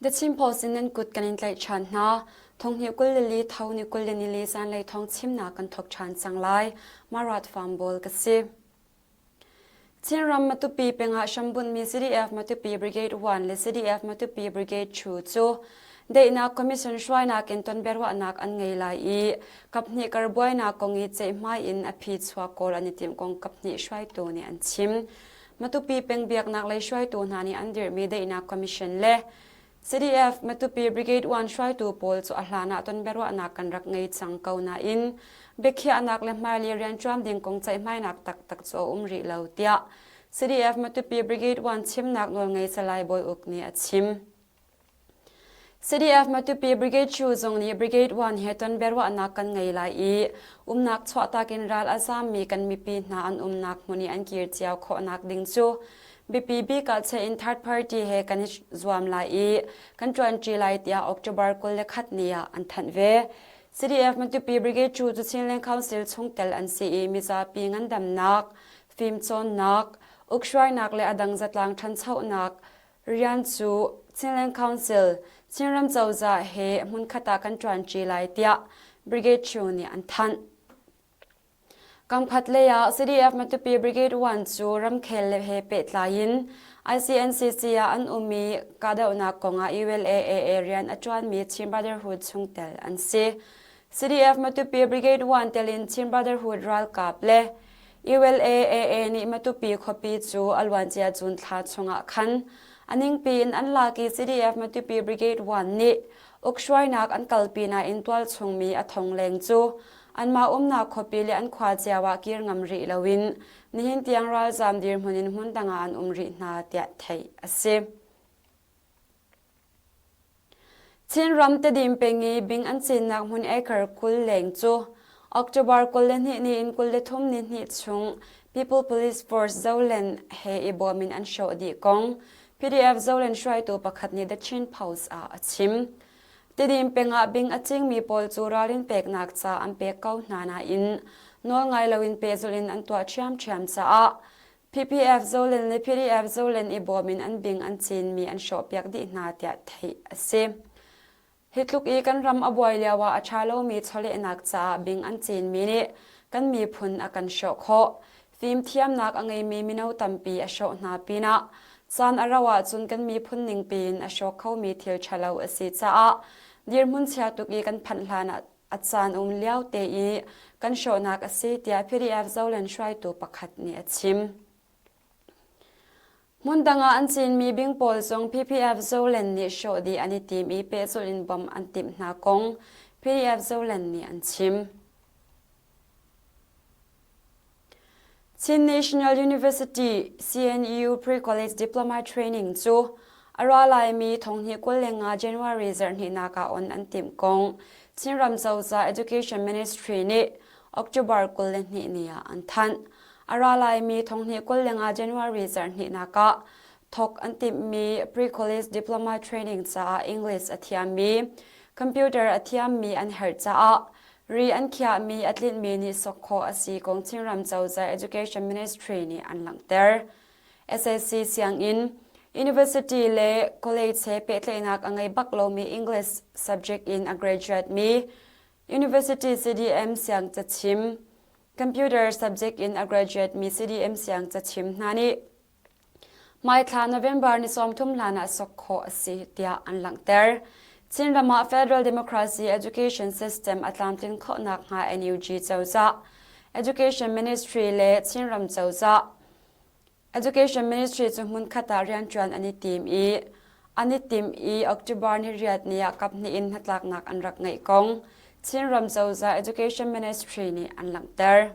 The Chin Post in nan kut kan in tlaih ṭhan hna. Thonghnih 22 tho ni 24 zanlei thawng chimnak kan thawk ṭhan cang lai. Marat Farm Ball ka si. Chinram Matupi pengah hrambunhmi CDF Matupi Brigade 1 le CDF Matupi Brigade 2 cu Daihnak Commission hruainak in tonbiaruahnak an ngei lai i kaphnih kar buainak kong i ceihmai in a phi chuak kawl an i timh kong kaphnih hruaitu nih an chim. Matupi peng biaknak lei hruaitu hna nih an dirhmi Daihnak Commission le CDF Matupi Brigade 1 hruaitu pawl cu a hlan ah tonbiaruahnak kan rak ngei cang ko nain biakhiahnak le hmailei rianṭuan ding kong ceihmainak taktak cu a um rih lo tiah CDF Matupi Brigade 1 chimnak nawlngei Salai Bawi Uk nih a chim. CDF Matupi Brigade 2 zong nih Brigade 1 he tonbiaruahnak kan ngei lai i umnak chuahtak in ral a zaammi kan mipi hna an umnak hmun i an kir cio khawhnak ding cu biapi bik ah chiah in third party he kan i zuam lai i kan ṭuanṭi lai tiah October 21 ni ah an thanh ve. CDF Matupi Brigade 2 cu Chinland Council chungtel an si i mizapi ngandamnak, fimcawnnak, ukhruainak le a dang zatlang ṭhanchonak rian cu Chinland Council, Chinram cozah he hmunkhat ah kan ṭuanṭi lai tiah Brigade 2 nih an thanh. Kamkhat lei ah CDF Matupi Brigade 1 cu ramkhel he pehtlai in ICNCC ah an um i kahdohnak kong ah ULAAA rian a ṭuanmi Chin Brotherhood chungtel an si. CDF Matupi Brigade 1 tel in Chin Brotherhood ralkap le ULAAA nih Matupi khuapi cu a luancia June thla chungah khan a ningpi in an lak i CDF Matupi Brigade 1 nih ukhruainak an kalpi nain tualchung mi a thong leng cu Anmah umnak khuapi le an khua cio ah kir ngam rih loin nihin tiang ralzaam dirhmun in hmun dang ah an um rih hna tiah theih a si. Chinram Tedim peng i bing an cinnak hmun acre 20 leng cu October 22 ni in 23 ni hnih chung People Police Force Zoland he i bawm in an hrawh dih kong PDF Zoland hruaitu pakhat nih The Chin Post ah a chim. Tidim peng ah bing a cingmi pawl cu ralrin peknak ca an pek ko hna nain nawlngai loin pehzulh in an tuah ṭhiamṭhiam caah PPF Zolen le PDF Zolen i bawm in an bing an cinmi an hrawhpiak dih hna tiah theih a si. Hi tluk i kan ram a buai lio ah a ṭha lomi chawlehnak caah bing an cinmi nih kan miphun a kan hrawh khawh. Fimthiamnak a ngeimi mino tampi a hrawh hna pinah caan a rauh ahcun kan miphun ningpi in a hrawk khomi thil ṭhalo a si caah dirhmun chia tuk i kan phanh hlan ah a caan um lio te i kan hrawhnak a si tiah PDF Zoland hruaitu pakhat nih a chim. Hmundang ah an cinmi bing pawl zong PPF Zoland nih hrawh dih an i tim i pehzulh in bawmh an timh hna kong PDF Zoland nih an chim. Chin National University CNU Pre-College Diploma Training cu a ra laimi thonghnih 25 January zarhhnihnak ah on an timh kong Chinram cozah Education Ministry nih October 22 ni ah an thanh. A ra laimi thonghnih 25 January zarhhnihnak ah thawk an timhmi Pre-College Diploma Training caah English a thiammi, computer a thiammi an herh caah Ri an khiahmi a tlinhmi nih sok khawh a si kong Chinram cozah Education Ministry nih an langhter. SAC sianginn, university le college he pehtlaihnak a ngei bak lomi English subject in a graduate mi, university CDM siang cachim, computer subject in a graduate mi CDM siang cachim hna nih Hmaithla November ni 30 hlan ah sok khawh a si tiah an langhter. Chinram ah Federal Democracy Education System a tlamtlin khawh nakhnga NUG cozah, Education Ministry le Chinram cozah, Education Ministry cu hmunkhat ah rianṭuan an i tim i an i tim i October ni riat ni ah kaphnih in hnatlaknak an rak ngeih kong Chinram cozah Education Ministry nih an langhter.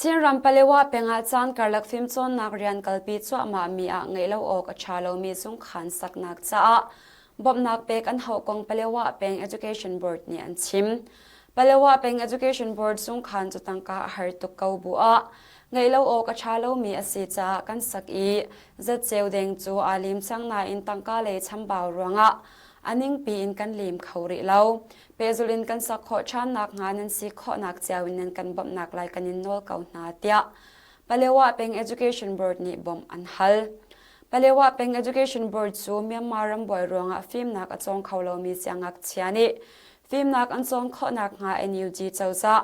Chinram Palewa peng ah caan karlak fimcawnnak rian kalpi cuahmahmi ah ngeih lo awk a ṭha lomi zungkhaan saknak caah bawmhnak pek an hauh kong Palewa peng Education Board nih an chim. Palewa peng Education Board zungkhaan cu tangka a har tuk ko bu ah ngeih lo awk a ṭha lomi a si caah kan sak i zatceu deng cu aa lim cang nain tangka lei chambau ruangah a ningpi in kan lim kho rih lo. Pehzulh in kan sak khawh ṭhan nakhnga nan si khawhnak cio in nan kan bawmhnak lai kan in nawl ko hna tiah Palewa peng Education Board nih bawmh an hal. Palewa Peng Education Board cu Myanmar ram buai ruangah fimnak a cawng kho lomi siangngakchia nih fimnak an cawn khawh nakhnga NUG cozah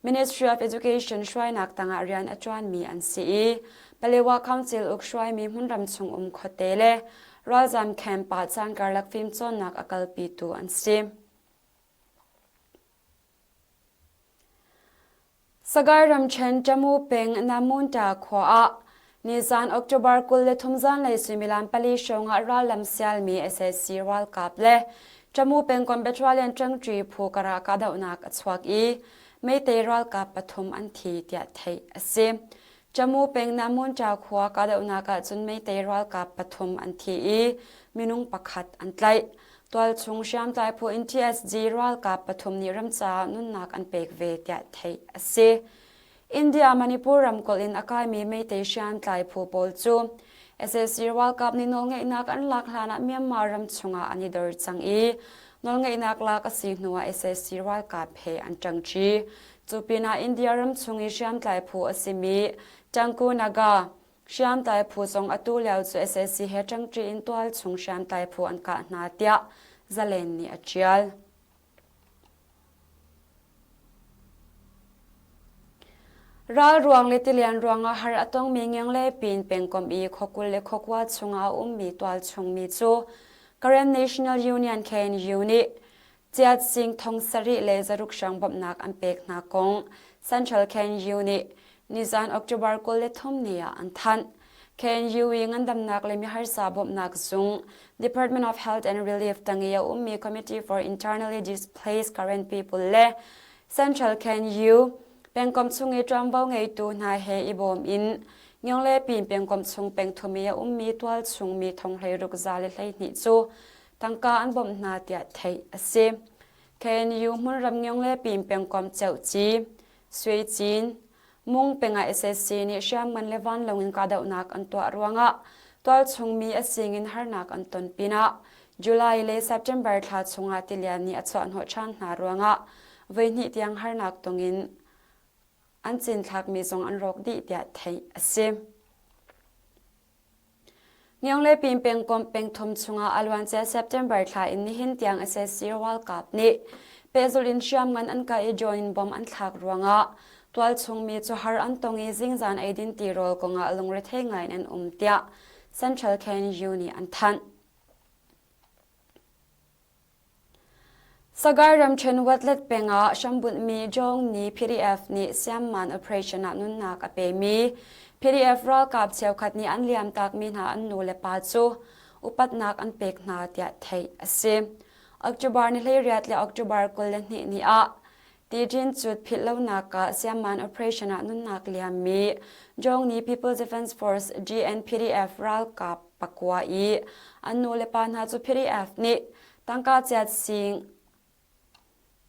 Ministry of Education hruainak tangah rian a ṭuanmi an si i Palewa Council uk hruaimi hmunram chung um khuate le ralzam camp ah caan karlak fimcawnnak a kalpitu an si. Sagaing ramṭhen Tamu peng Namunta khua ah nizan October 23 zanlei suimilam pali hrawng ah rallam sialmi sac ralkap le Tamu pengkomh Battalion ṭangṭi phu karah kahdohnak a chuak i Meitei ralkap pathum an thi tiah theih a si. Tamu peng Namunta khua kahdohnak ah cun Meitei ralkap pathum an thi i minung pakhat an tlaih. Tualchung hriamtlai phu in TSG ralkap pathum nih ram caah nunnak an pek ve tiah theih a si. India Manipur ramkulh in a kaimi Meitei hriamtlai phu pawl cu sac ralkap nih nawlngeihnak an lak hlanah Myanmar ram chungah an i dor cang i nawlngeihnak lak a si hnuah sac ralkap he an ṭangṭi. Cu pinah India ram chung i hriamtlai phu a simi Tangku Naga Hriamtlai phu zong atu lio cu sac he ṭangṭi in tualchung hriamtlai phu an kah hna tiah Zalen nih a ṭial. Ral ruang le tilian ruangah har a tongmi Ngiang le Pin pengkomh i khuakul le khuakua chungah a ummi tualchungmi cu Karen National Union KNU nih Ciat sing thong sarih le zaruk hrang bawmhnak an pek hna kong Central KNU nih nizan October 23 ni ah an thanh. KNU i ngandamnak le miharsa bawmhnak zung Department of Health and Relief tang i a ummi Committee for Internally Displaced Karen People le Central KNU pengkomh chung i ṭuanvo ngeitu hna he i bawm in Ngyong le Pin pengkomh chung pengthum i a ummi tualchung mi thong 16 za le 12 cu tangka an bawmh hna tiah theih a si. KNU hmunram Ngyong le Pin pengkomh Ceuhci, Suicin, Mung pengah sac nih hriamngan le vanlawng in kahdohnak an tuah ruangah tualchung mi a singin harnak an ton pinah July le September thla chungah tilian nih a chuahhnawh ṭhan hna ruangah voihnih tiang harnak tongin an cinthlakmi zong an rawk dih tiah theih a si. Ngiong le Pin pengkomh pengthum chungah a luancia September thla in nihin tiang sac ralkap nih pehzulh in hriamngan an kah i drone in bomb an thlak ruangah tualchung mi cu har an tong i zingzan eidin tirawl kongah lungrethei ngai in an um tiah Central KNU nih an thanh. Sagaing ramṭhen Watlet peng ah hrambunhmi Jong Ni PDF nih Siamman operation ah nunnak a pemi PDF ralkap cheukhat nih an liamtakmi hna an nu le pa cu upatnak an pek hna tiah theih a si. October ni 18 le October 22 ni ah Tijin cut philhlonak ah Siamman operation ah nunnak liammi Jong Ni People's Defense Force GNPDF ralkap pakua i an nu le pa hna cu PDF nih tangka chiat sing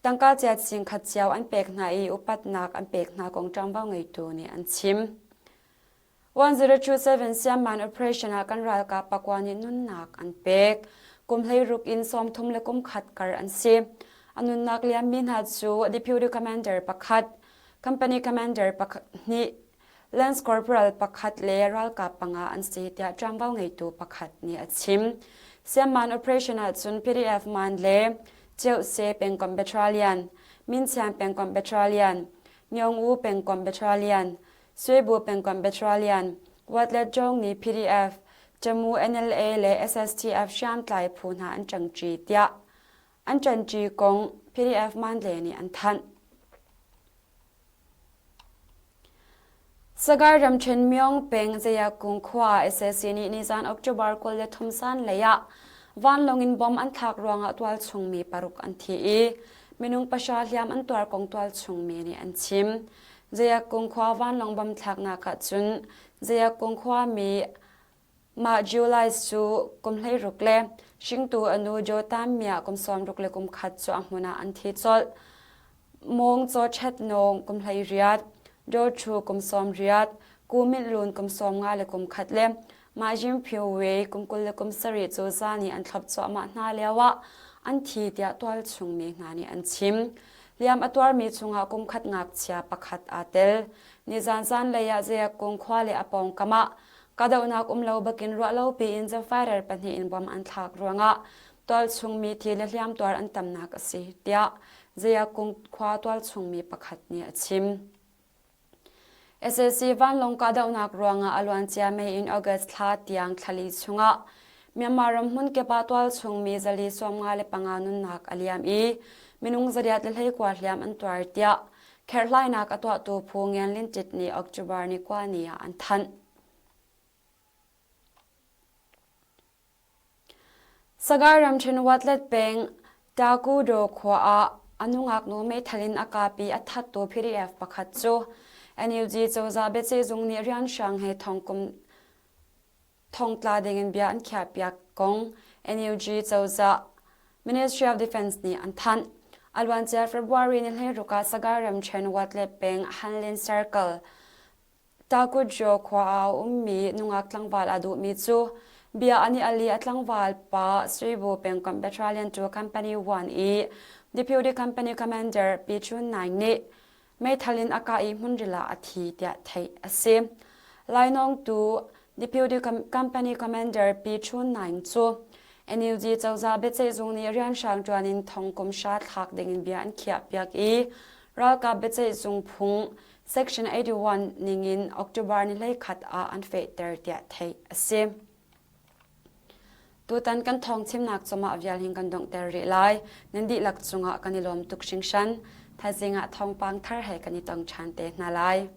tangka chiat sing khat cio an pek hna i upatnak an pek hna kong ṭangvo ngeitu nih an chim. 1027 Siamman operation ah kan ralkap pakua nih nunnak an pek. Kum 16 in 30 le kum khat kar an si. A nunnak liammi hna cu Deputy Commander pakhat, Company Commander pakhat hnih, Lance Corporal pakhat le ralkap panga an si tiah ṭuanvo ngeitu pakhat nih a chim. Siamman operation ahcun PDF man le Ceuhse pengkomh Battalion, Minchian pengkomh Battalion, Myong-U pengkomh Battalion, Suibu pengkomh Battalion, Watlet Jong nih PDF, Tamu NLA le SSTF hriamtlai phu hna an ṭangṭi tiah an ṭanṭi kong PDF Mandle nih an thanh. Sagaing ramṭhen Myong peng Zayakung khua ah sac nih nizan October 23 zanlei ah vanlawng in bomb an thlak ruangah tualchung mi paruk an thi i minung pahra hliam an tuar kong tualchung mi nih an chim. Zayakung khua vanlawng bomb thlaknak ah cun Zayakung khuami Mah July cu kum 16 le hringtu a nu Jotam Mia kum 60 le kum khat cu a hmun ah an thi colh. Mawng Caw Chet Nawng kum 18, Do Thu kum 80, Ku Minh Lun kum 50 le kum khat le Mah Jim Phyu Wei kum 20 le kum sarih cu zan i an thlop cuahmah hna lioah an thi tiah tualchung mi hna nih an chim. Hliam a tuarmi chungah kum khat ngakchia pakhat aa tel. Nizan zanlei ah Ziakung khua le a pawngkam ah. Kahdohnak um lo bakin ruahlo piin fighter pahnih in bom an thlak ruangah tualchung mi thi le hliamtuar an tamnak a si, tiah Zayakung khua tualchung mi pakhat nih a chim. Sac vanlawng kahdohnak ruangah a luancia May in August thla tiang thlali chungah Myanmar ram hmunkip ah tualchung mi 495 nunnak a liam i minung 121 hliam an tuar tiah kherhhlainak a tuahtu phu Ngian Lin Tit nih October ni kua ni ah an thanh. Sagaing ramṭhen Watlet peng Takudaw khua ah a nungak nu meithal in a kap i a thattu PDF pakhat cu NUG cozah biaceihzung nih rianhrang he thongkum thongtla dingin bia an khiahpiak kong NUG cozah Ministry of Defense nih an thanh. A luancia February ni 16 ah Sagaing ramṭhen Watlet peng Hanlin Circle Takutjaw khua ah a ummi nungak tlangval a duhmi cu bia an i al i a tlangval pa Suibu pengkomh Battalion 2 Company 1 i Deputy Company Commander Pi Chun Naing nih meithal in a kah i hmunril ah a thi tiah theih a si. Lainawngtu Deputy Company Commander Pi Chun Naing cu NUG cozah biaceihzung nih rianhrang ṭuan in thong kum hra thlak dingin bia an khiahpiak i ralkap biaceihzung phung Section 81 ningin October ni 11 ah an fehter tiah theih a si. Tutan kan thawng chimnak cumah vial hin kan donghter rih lai. Nan dihlak cungah kan i lawm tuk hringhran. Thaizing ah thawngpang thar he kan i tong ṭhan te hna lai.